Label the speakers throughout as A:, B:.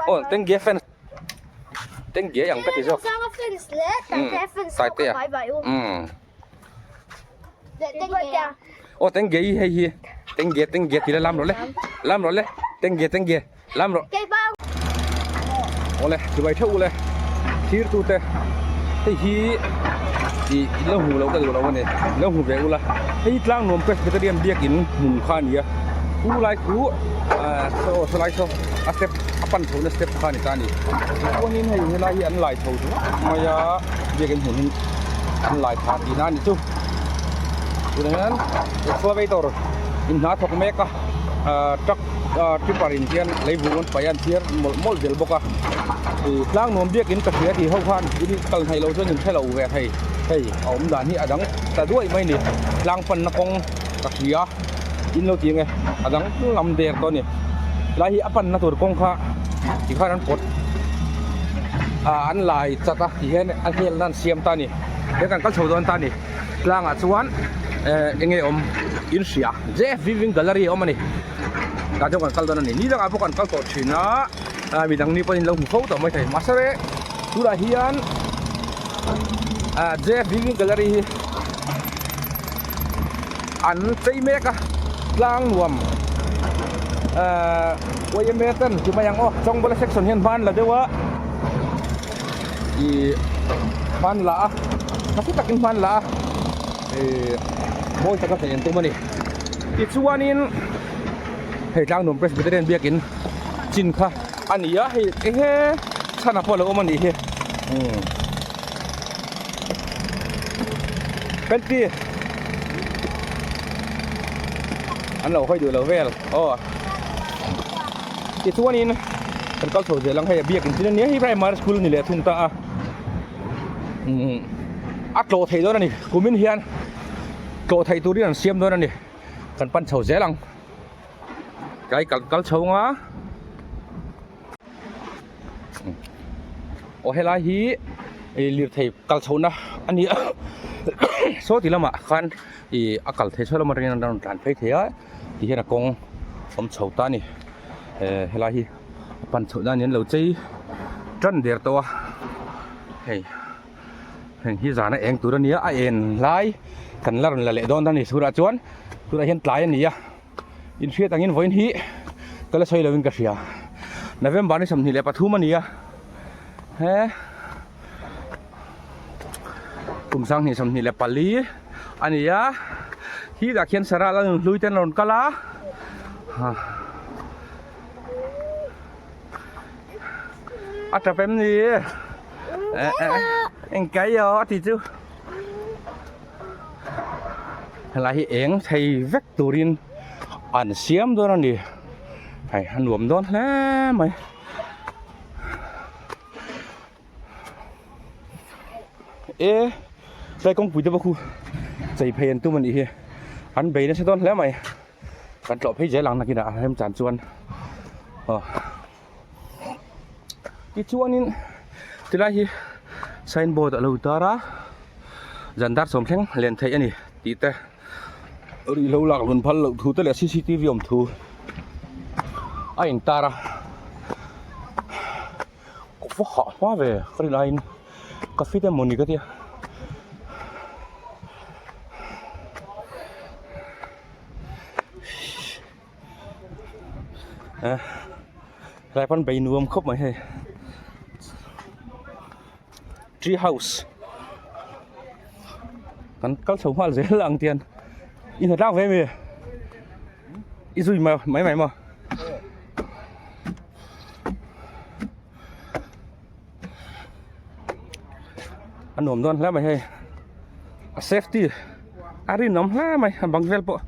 A: Aw Tengge fans Tengge ang ka ti zawk. Taitea umm. Aw Tengge hi hei hi Tengge Tengge tih la lam rawh le lam rawh le Tengge Tengge lam rawh. Awle chibai theuh ule thir tu te hei hi ih in lo hmu lo ka duh lo ani in lo hmu ve ula hei hi tlang nuam presbyterian biakin hmun kha a ni a chu lai chu ah saw saw lai saw a step a pan chhohna step kha a ni ta a ni tichuanin hei helai hi an lai chho duak mai a biakin hmun hi an lai thla tihna a ni chu tunah hian excavator in hna thawk mek a ah truck. Tripper in hian leivung an paih a an thiar mawlh mawlh zel bawk a ih tlang nuam biakin ka hria tih ho khan in kal hnaih loh chuan in hre lo ve thei hei a awm dan hi a dang ta duai mai a ni tlang panna kawng ka hria in lo ti ang e a dang lam der tawh a ni helai hi a panna tur kawng kha tikhan an pawt ah an lai chat a ti hian a hel nan siam ta a ni he kan kal chho dawn ta a ni. Tlangah chuan eh eng nge awm in hria Jeff Weaving Gallery a awm a ni tah chuan kan kal dawn a ni ni dangah pawh kan kal tawh thin a ah midang ni pawhin lo hmu fo tawh maithei mahse tunah hian ah Jeff Weaving Gallery hi an chei mek a tlang nuam ah yma ten ti mai ang aw Chawngbawla section hian hman la deuh a. Ih hman la a nasa takin hman la a ih mawi taka hnaih an tum a ni tichuanin hei tlangnuam presbyterian biakin chin kha a ni a hei eng he chhan ah pawh a lo awm a nih hi umm penty an lo hawi duh lo vel aw. Tichuanin kan kal chho zel ang hei a biakin chin ania hei primary school a ni leh thung ta a umm a tlawh theih dawn a ni kumin hian tlawh theih turin an siam dawn a ni kan pan chho zel ang tlai kal kal chho ang a aw helai hi ih lirthei kal chhohna a ni a saw ti lamah khan ih a kal thei saw lam atangin an rawn tlan phei thei a. Ti hian a kawng awm chho ta a ni eh helai hi a pan chhoh nan hian lo chei tan der tawh a hei heng hi zana eng tur a nia a en lai kan la rawn la leh dawn a ni chhurah chuan tunah hian tlai a ni a inhriat angin vawiin hi ka la sawi lovin ka hria November ni 23 a ni a he Kum 2024 a ni a khi dah khian Sarah la nunhlui te an rawn kal a a tap em ni eng kai aw a ti chu helai hi eng thei vek turin an siam dawn a ni hei a nuam dawn hle mai. E tlai kawngpui te pawh khu chei phei an tum a nih hi an bei nasa dawn hle mai kan tlawh phei zel ang nakinah a rem chan chuan aw tichuanin tilai hi signboard a lo tar a zan dar sawmthleng len theih a ni tih te rihlo lak lun phal loh thu te leh cctv awm thu a intar a. Va hah hma ve ka rin aiin ka fit emaw ni ka tia eh helai pawn bei nuam khawp mai hei tree house kan kal chho nghal zel ang tian i hna tlak ve mi i zui mai mai maw. A nuam dawn hle mai hei a safety a rinawm hle mai a bang vel pawh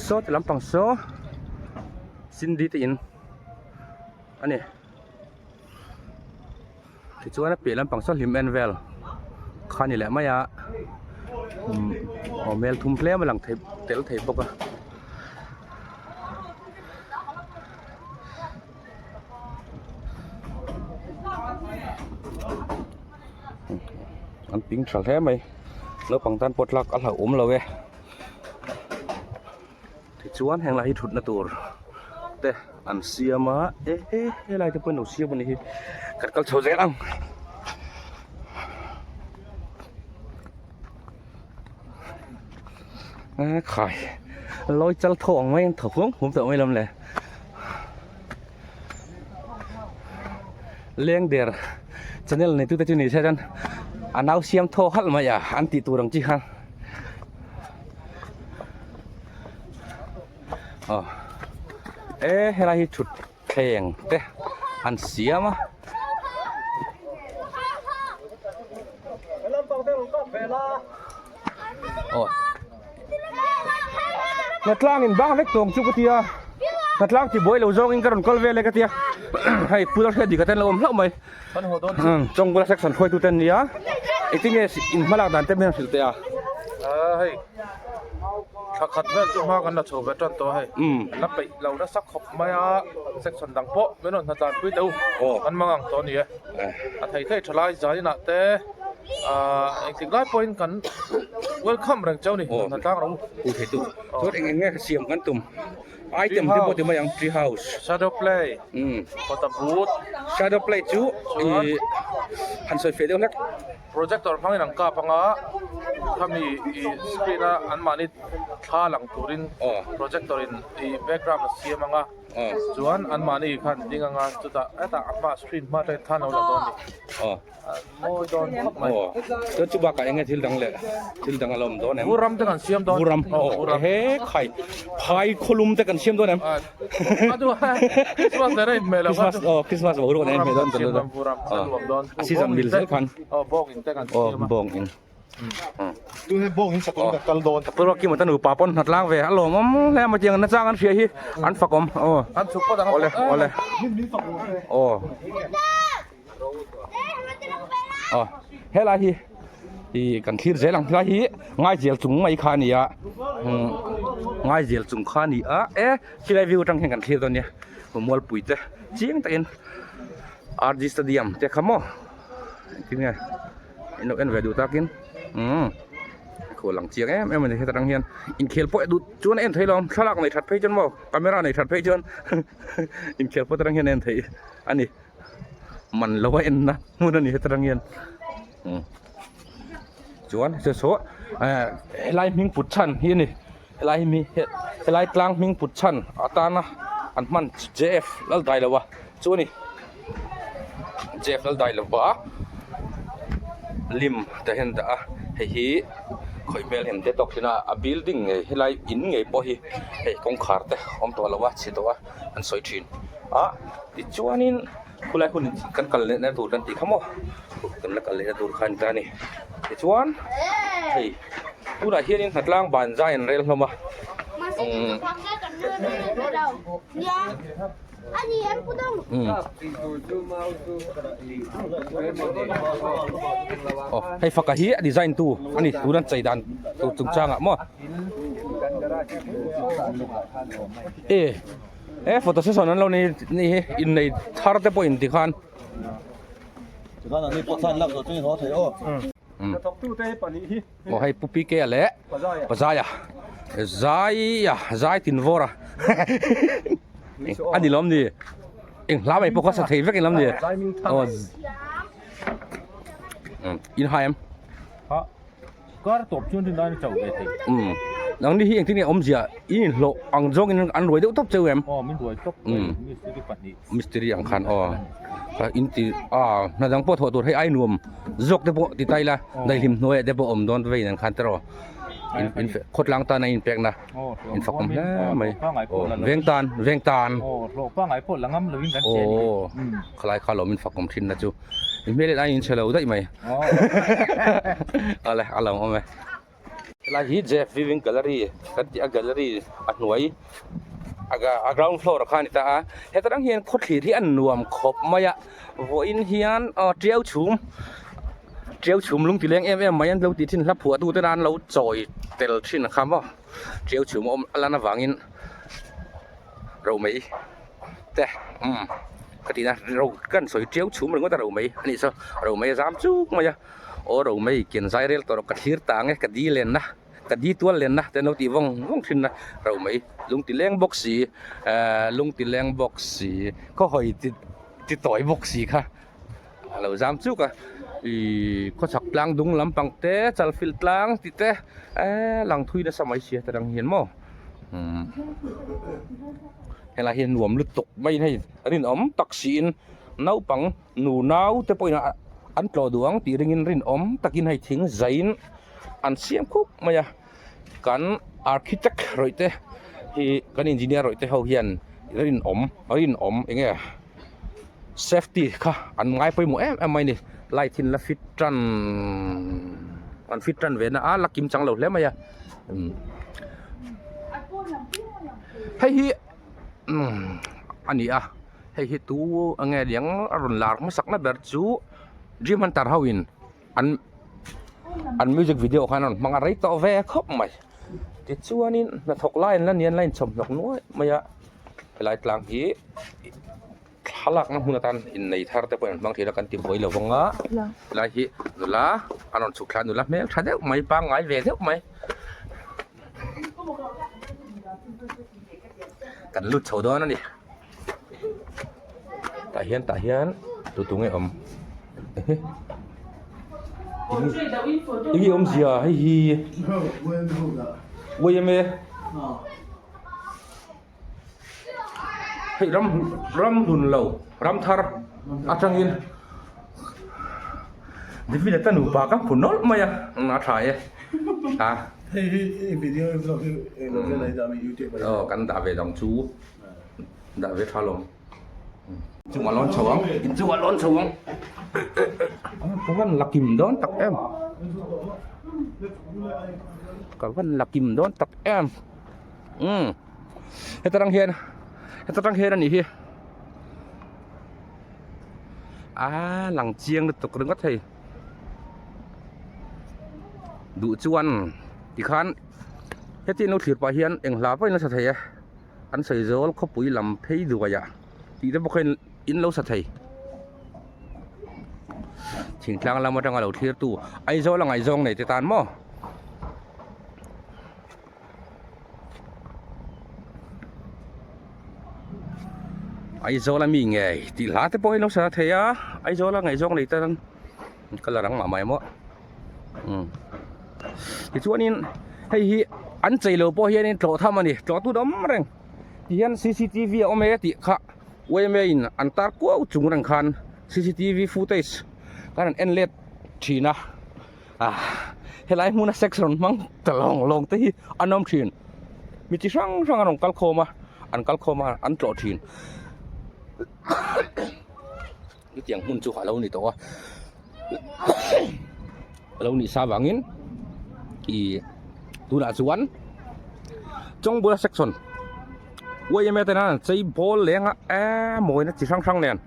A: saw ti lampang saw Cindy te in a ni tichuan a piah lampang saw hlim en vel kha a ni leh mai a umm aw mel thum tlem a lang thei tel thei bawk a. An ping tha hle mai naupang tan pawh tlak a hlauhawm lo e tichuan heng lai hi thutna tur te. an siam a e he helai te pawh an lo siam a ni hi kan kal chho zel ang. Khai lawi chal thaw ang mai an thaw huam huam tawh mai lam le leng der channel nei tute chu ni se chuan a nau siam thaw halh mai a an tih tur ang chi khan aw e helai hi thut thleng te an siam a. Aw Hnatlang in bang vek tawng chu ka tia Hnatlang ti buai lo zawng in ka rawn kal vel e ka tia hei pu Lalhriat dika ten lo awm hlauh mai Chawngkula section hruaitu ten nia engtin nge in hmalak dan te min han hrilh teh a.
B: Hei thla khat vel chu hma kan la chho ve tan tawh a hei la peih lo nasa khawp mai a section dang pawh min rawn hnatlan pui teh u kan mang ang tawh a ni e a thei thei tha lai zan inah te ahh engtik lai pawhin kan welcome reng cheu a ni hnatlang rawh u.
A: U thei tu chuan eng eng nge siam kan tum item te pawh ti mai ang tree house
B: shadow play kawta boot
A: shadow play chu ih han sawi feh deuh hlek.
B: Projector hmangin an kap anga khami ih screen a anmahni thla lang turin projector in ih background a siam anga chuan anmahni khan ding anga chutah hetah a hma screen hma atangin thla an lo la dawn a ni mawi dawn khawp mai.
A: Chuan chu bakah enge thil dang leh thil dang a la awm dawn em?
B: Vur ram te kan siam dawn.
A: Vur ram he khai phai khawlum te kan siam dawn em?
B: Christmas nen a inhmeh lo kha chu.
A: Aw Christmas boruak nen a inhmeh dawn
B: tan dawn.
A: A season mil zel khan.
B: Aw bawng in te kan siam a.
A: Bawng in.
C: Tu he bawng in sakawr kan kal dawn.
A: Pu Rocky mawta nupa pawn hnat lang ve a lawmawm hle a maw tiang nachang an hria hi an fak awm aw.
B: An chhuk phawt ang a.
A: Awle awle. Aw. Aw helai hi ih kan thlir zel ang helai hi ngaizel chung mai kha a ni a umm ngaizel chung kha a ni a e khilai view atang hian kan thlir dawn nia mualpui te chiang takin R G stadium te kha maw engtin nge in lo en ve duh takin umm khaw lang chiang em em a ni heta tang hian inkhel pawh duh chuan a en thei lo ang thlalak nei that phei chuan maw camera nei that phei chuan inkhel pawh atang hian a en theih a ni. Man lo a en na hmun a ni heta tang hian chuan chu saw eh helai hming put chhan hi a ni helai hmi helai tlang hming put chhan atana an hman J F Laldailova chu a ni J F Laldailova lim te hian dah a hei hi khawih hmel hem te tawk thin a a building ngei helai in ngei pawh hi hei kawngkhar te awm tawh lo a chhe tawh a an sawi thin a tichuanin khulai hun kan kal leh na tur kan tih kha maw kan la kal leh na tur kha a ni ta a ni tichuan hei tunah hianin hnatlang ban zai an rel hlawm a umm aw hei faka hi a design tu a ni tuna chei dan tur chungchangah maw e. E photo session an lo nei ni hi innei thar te pawh in ti khan. Aw hei pu PK a leh Pazaia Zaia Zai tin vawr a a ni lawm ni eng hla mai pawh kha sa thei vek in lam ni aw in hai em.
B: Kar tawp chuan rin ain a chauh ve thei.
A: Umm. Nangni hi engtin nge awmzia in inhlawh ang zawngin an ruai deuh tawp cheu em?
B: Aw min ruai tawp mai mistiri pahnih.
A: Mistiri ang khan aw. In ti a hna dang pawh thawh tur hei ai nuam zawk te pawh ti ta ila daihlim hnuaiah te pawh awm dawn vei nen khan tiraw. In in khawtlang tan a inpekna in fak awm hle mai. Aw veng tan veng tan.
B: Aw hlawh pangngai pawh la ngam lovin kan che a ni.
A: Aw khalai kha lawm in fak awm thin na chu. I hmel in a inchhe lo daih mai. Awle a lo awm e. Helai hi Jeff Viewing Gallery kan tih a gallery a hnuai a ground floor ah khan a ni ta a. Heta tang hian khawthlir hi a nuam khawp mai a. Vawiin hian aw tiau chhum tiau chhum lung ti leng em em mai an lo tih thin hla phuah tu ten an lo chawi tel thin kha maw tiau chhum a awm a lan avangin romei te umm ka tih na ro kan sawi tiau chhum ringawt a romei a nih saw romei a zam chuk mai a aw romei ken zai rel tawh rawh ka thlir tang e ka di lenna ka di tual lenna te an lo tih vawng vawng thin a romei. Lung ti leng bawk si ehh lung ti leng bawk si khaw hawi ti ti tawi bawk si kha a lo zam chuk a ihh khawchhak tlang dung lampang te chalfilh tlang tih te ehh lang thui nasa mai sia ta dang hian maw umm helai hi nuam lutuk mai hei rinawm tak siin naupang nu nau te pawhin an tlawh duh ang tih ringin rinawm takin hei thing zaiin an siam khup mai a. Kan architect rawih te hi kan engineer rawih te ho hian rinawm rinawm eng nge safety kha an ngai pawimawh em em mai a ni light hi an la fit tan an fit tan ve na a la kim chang lo hle mai a hei hi umm a ni a hei hi tu eng nge niang a rawn lar hmasak na ber chu dream hunter ho in. An an music video khan a rawn hmang a rei tawh ve khawp mai tichuanin hnathawk lai an la ni a an la inchhawm hnawk nuai mai a helai tlang hi thlalakna hmun atan innei thar te pawhin an hmang thin a kan ti buai lo vang a helai hi nula a rawn chhuk thla a nula hmel tha deuh mai pangngai ve deuh mai kan lut chho dawn a ni. Tah hian tah hian tu tu nge awm enge awmzia hei hi yma hei ram ram hlun lo ram thar atangin David-a te nupa ka hmu nawlh mai a a tha e a aw kan dah ve dang chu. Dah ve tha lawm. Chungah lawn chho ang. In chungah lawn chho ang. Ka van la kim dawn tak em. Ka van la kim dawn tak em. Um. Heta tang hian heta tang hian ani hi. A lang chiang lutuk ringawt hei. Duh chuan tikhan heti an lo thlir pah hian eng hla pawhin a sa thei e. An sawi zawl khawpui lam phei duai ah tih te pawh kha in lo sa thei. Thingtlang lam atanga lo thlir tu Aizawl a ngaihzawng nei te tan maw. Aizawl a mi ngei tih hla te pawh in lo sa thei a Aizawl a ngaihzawng nei te tan colour ang mah mai maw. Umm tichuanin hei hi an chei lo pawh hianin tlawh tham a ni tlawh tut awm reng tihian cctv a awm e tih kha yma in an tar kuau chung reng khan cctv footage khan an en let thin a ah helai hmuna sex rawn hmang ta lawng lawng te hi an awm thin mi chi hrang hrang an rawn kal khawm a an kal khawm a an tlawh thin. Chutiang hmun chu a lo ni tawh a a lo nih sa vangin ih tunah chuan Chawngbula section yma ten an chei bawl leng a eee mawina chi hrang hrang nen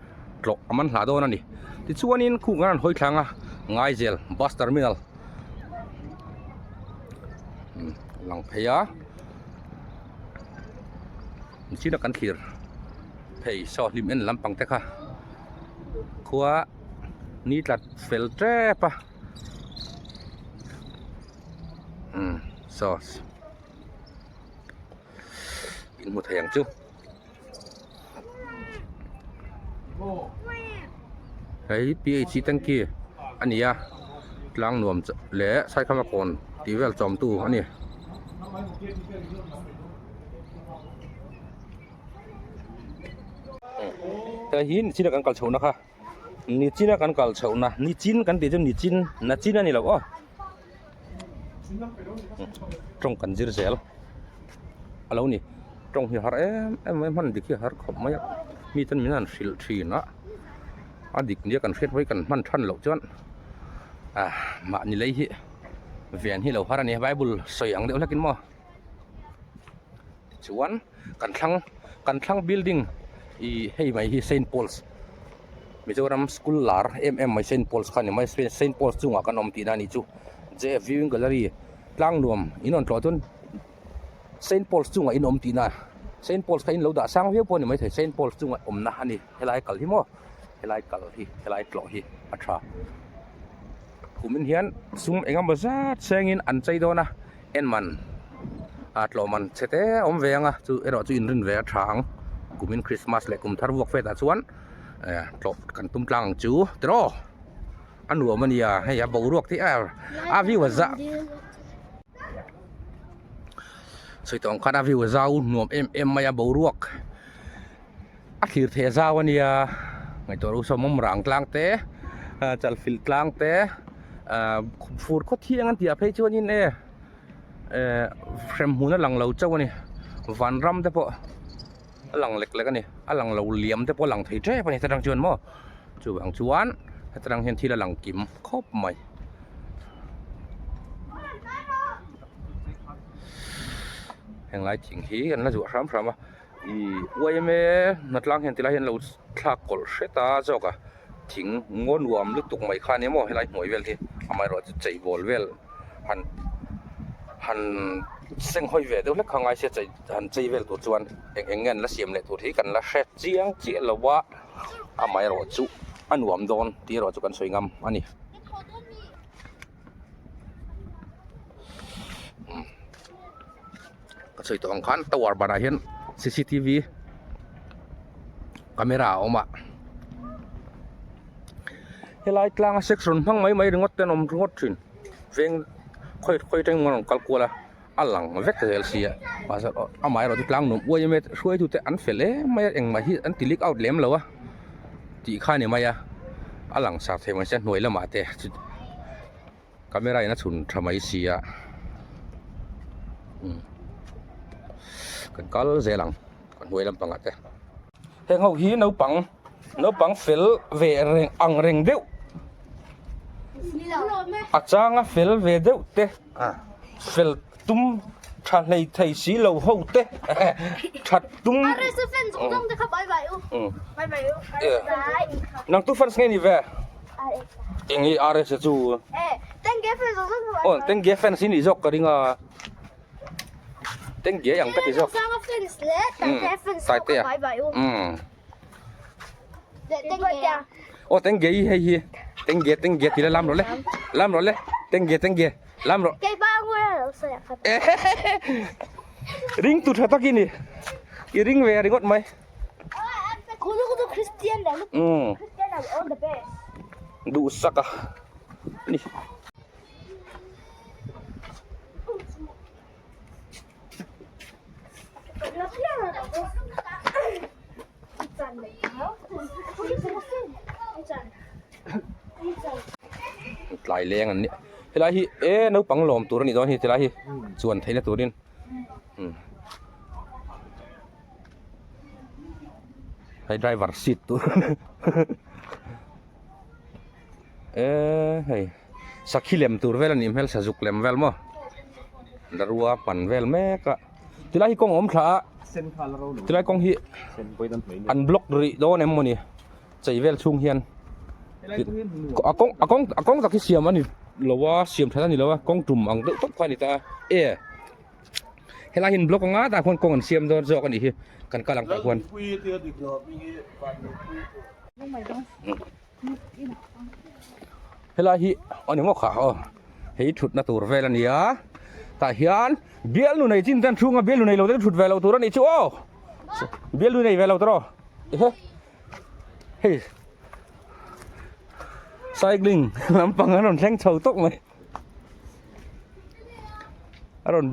A: tlawh a man hlah dawn a ni tichuanin khung an hawi thlang a Ngaizel bus terminal lang phei a chin a kan thlir phei saw hlim en lampang te kha khua ni tlat fel tep a umm saw in hmu thei ang chu hei ph tanky a ni a tlang nuam leh saikhama kawn tih vel chawm tu a ni. Hei hi nichina kan kal chhohna kha nichina kan kal chhohna nichin kan tih chu nichin nachin a ni lo aw tawng kan zir zel a lo ni tawng hi har em em mai hman dik hi a har khawp mai a mi ten min han hrilh thin a a dik nia kan hriat mai kan hman than loh chuan ah mahni lei hi ven hi lo har a ni bible sawi ang deuh hlek in maw. Tichuan kan thlang kan thlang building ih hei mai hi Saint Paul's Mizoram school lar em em mai Saint Paul's kha a ni mai Saint Paul's chungah kan awm tihna a nih chu J F viewing gallery tlang nuam in rawn tlawh chuan Saint Paul's chungah in awm tihna Saint Paul's kha in lo dah sang viau pawh a ni maithei Saint Paul's chungah awmna a ni helai kal hi maw helai kal hi helai tlawh hi a tha kumin hian sum engemaw zat sengin an chei dawn a en man. A tlawhman chhe te a awm ve ang a chu erawh chu inrin ve a tha ang kumin Christmas leh kum thar vuak fet ah chuan eh tlawh kan tum tlang ang chu tiraw a nuam a nia hei a boruak te a a view a zah sawi tawh ang khan a view a zau nuam em em mai a boruak a thlir theih a zau a nia ngaihtuah ru sawm awm rang tlang te ah chalfilh tlang te ah fur khaw thiang an tih ah phei chuanin e. Eh hrem hmun a lang lo chauh a ni vanram te pawh a lang lek lek a ni a lang lo liam te pawh a lang thei tep a ni heta tang chuan maw chuvang chuan heta tang hian thil a lang kim khawp mai. Henglai thing hi an la zuah hram hram a ih yma hnatlang hian tilai hian lo thlak kawlh hret a zawk a thing ngaw nuam lutuk mai kha a ni maw helai hnuai vel hi amaherawhchu chei bawl vel han han seng hawi ve deuh hlek kha ngai sia chei han chei vel tur chuan eng eng nge an la siam leh tur hi kan la hre chiang chiah lo a amaherawhchu a nuam dawn tih erawh chu kan sawi ngam a ni. Ka sawi tawh ang khan tower banah hian cctv camera a awm a helai tlanga section hmang mai mai ringawt te an awm ringawt thin veng khawi khawi atangin an rawn kal kual a a lang vek zel sia mahse amaherawh chu tlang nuam uai em em hruaitu te an fel em mai a engmah hi an ti leak out lem lo a tih kha a ni mai a a langsar thei mai sia hnuai lamah te camera in a chhun tha mai sia umm kan kal zel ang a hnuai lampangah te heng ho hi naupang naupang fel ve reng ang reng deuh a changa fel ve deuh te fel tum tha hlei thei si lo ho te that tum nang tu fans nge ni ve eng hi RS chu aw tengge fans hi nih zawk ka ring a tengge ang ka ti zawk taitea umm aw tengge hi hei hi tengge tengge ti la lam rawh le lam rawh le tengge tengge Lam rawh.
D: Kei ba ngur a lo sawi a khat.
A: Ring tu tha tak i ni. I ring ve ringawt mai.
D: Kulu kutu Christian da.
A: Mm.
D: Christian are all the best.
A: Duh sak a. Ni. Tlai leng an nia helai hi e naupang lawm tur a nih dawn hi tilai hi chuan theihna turin umm hei driver seat tur e hei sakhi lem tur vel a nih hmel sazuk lem vel maw darua pan vel mek a tilai hi kawng a awm thla a tilai kawng hi an block rih dawn em mawni. Chei vel chhung hian a kawng a kawng a kawng tak hi siam a ni lo a siam that a ni lo a kawng tum ang deuh tawp kha a ni ta a e helai hian block anga tah khuan kawng an siam dawn zawk a nih hi kan kal ang tah khuan helai hi a ni maw kha aw hei thutna tur vel a ni a tah hian bialnu nei chin ten chhunga bialnu nei lo te thut ve lo tur a nih chu aw bialnu nei ve lo tawh ehe. Hei cycling lampang an rawn thleng chho tawk mai a rawn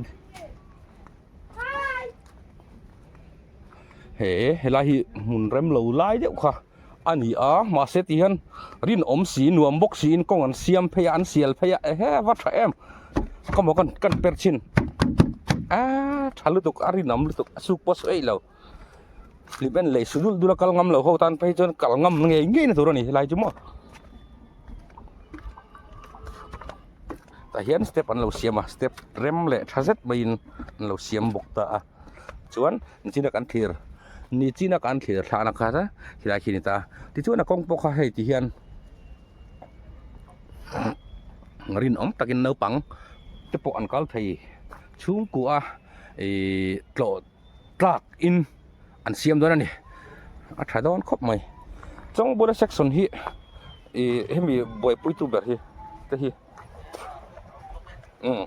A: he helai hi hmun rem lo lai deuh kha a ni a mahse ti hian rinawm si nuam bawk siin kawng an siam phei a an sial phei a ehe va tha em ka maw kan kan per chhin a tha lutuk a rinawm lutuk a suk pawh sawi eih lo. Hlip en lei su dul dul a kal ngam lo ho tan phei chuan kal ngam ngei ngei na tur a ni helai chu maw tah hian step an lo siam a step rem leh tha zet maiin an lo siam bawk ta a chuan nichina kan thlir nichina kan thlir thlahna kha helai khi a ni ta a tichuan a kawng pawh kha hei ti hian rinawm takin naupang te pawh an kal thei chhungkua ihh tlawh. tlak in an siam dawn a ni a tha dawn khawp mai chawng bula section hi ih hemi buaipui tu ber hi te hi umm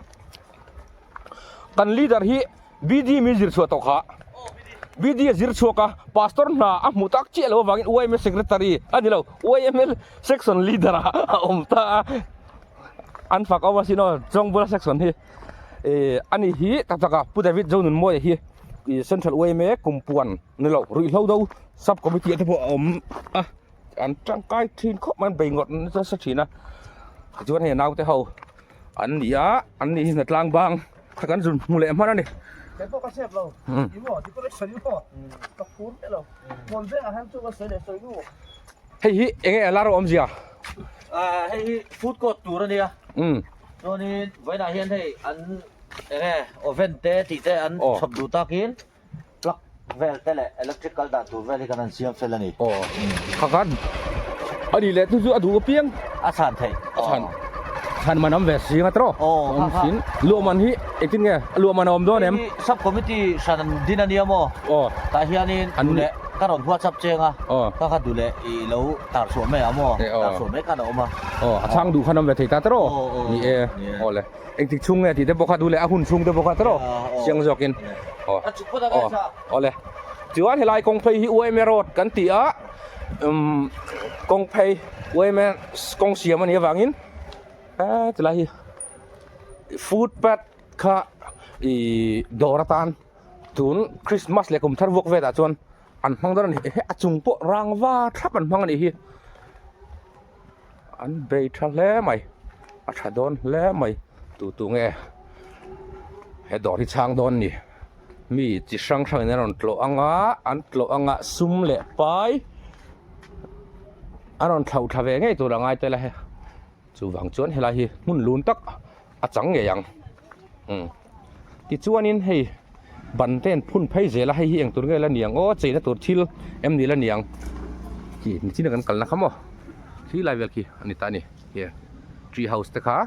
A: kan leader hi. BD min zir chhuah tawh kha. BD a zir chhuak a, pastor hna a hmuh tak chiah loh avangin YMA secretary a ni lo, YMA section leader ah a awm ta a. An fak awm asin aw, Chawngbula section hi. Ih ani hi tak tak a, Pu David Zonunmawia hi ih Central YMA kumpuan ni lo, ruihhlo do sub committee ah te pawh a awm a. An tangkai thin khawp mai, an bei ngawt nasa thin a. Tichuan hei naute ho an ni a, an ni hi hnatlang bang kha kan zun hmu leh hman a ni.
E: Kei pawh ka chep lo, i maw decoration i maw ka phur miah lo, huan vengah hian chu ka sawi leh sawi nu.
A: Hei hi eng nge a lar awmzia?
E: Ah hei hi food court tur a nia, chuanin vawiinah hian hei an eng nge oven te tih te an chhawp duh takin Plug vel te leh electric kal dan tur vel hi kan han siam fel a ni.
A: Aw kha khan a nih leh chu chu a duh apiang.
E: A chhan theih.
A: A chhan chhan man awm ve si nga tawh.
E: Aw kha kha.
A: Luah man hi engtin nge luah man a awm dawn em?
E: Hei hi sub committee hran an din a nia maw?
A: Aw.
E: Tah hianin duh leh ka rawn whatsapp cheng a.
A: Aw.
E: Kha kha duh leh i lo tar chhuah mai ang maw? Tar chhuah mai khan a awm a.
A: Aw a chhang duh khan awm ve thei ta tawh.
E: Aw aw.
A: Ni e. Aw le. Engtik chhung nge tih te pawh kha duh leh a hun chhung te pawh kha tawh chiang zawkin aw aw awle chuan helai kawng phei hi UMA road kan ti a umm kawng phei UMA kawng siam anih avangin he tilai hi footpath kha ih dawr atan tun Christmas leh kum thar vuak velah chuan an hmang dawn a ni he a chung pawh rangva thlap an hmang anih hi. An bei tha hle mai a tha dawn hle mai tu tu nge he dawr hi chhang dawn ni mi chi hrang hrang in an rawn tlawh ang a an tlawh ang a sum leh pai a rawn thlo thla ve ngei tur a ngai tel a he chuvang chuan helai hi hmun lun tak a chang ngei ang umm tichuanin hei ban te an phun phei zel a hei hi eng tur nge la niang aw cheina tur thil em ni la niang khi nichin a kan kalna kha maw khi lai vel khi a ni ta a ni he tree house te kha a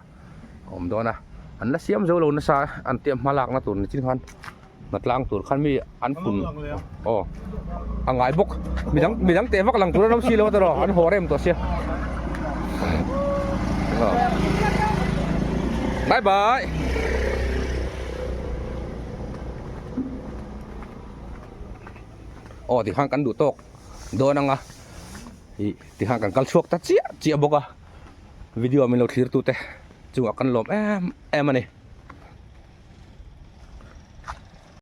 A: awm dawn a an la siam zo lo nasa an tia hma lakna tur nichin khan hnatlang tur khan mi an phun aw a ngai bawk midang midang teh vak lang tur an awm si lo a tawh an haw rem tawh sia bye bye aw tikhan kan duh tawk dawn anga ih tikhan kan kal chhuak ta chiah chiah bawk a video min lo thlir tu te chungah kan lawm em em a ni.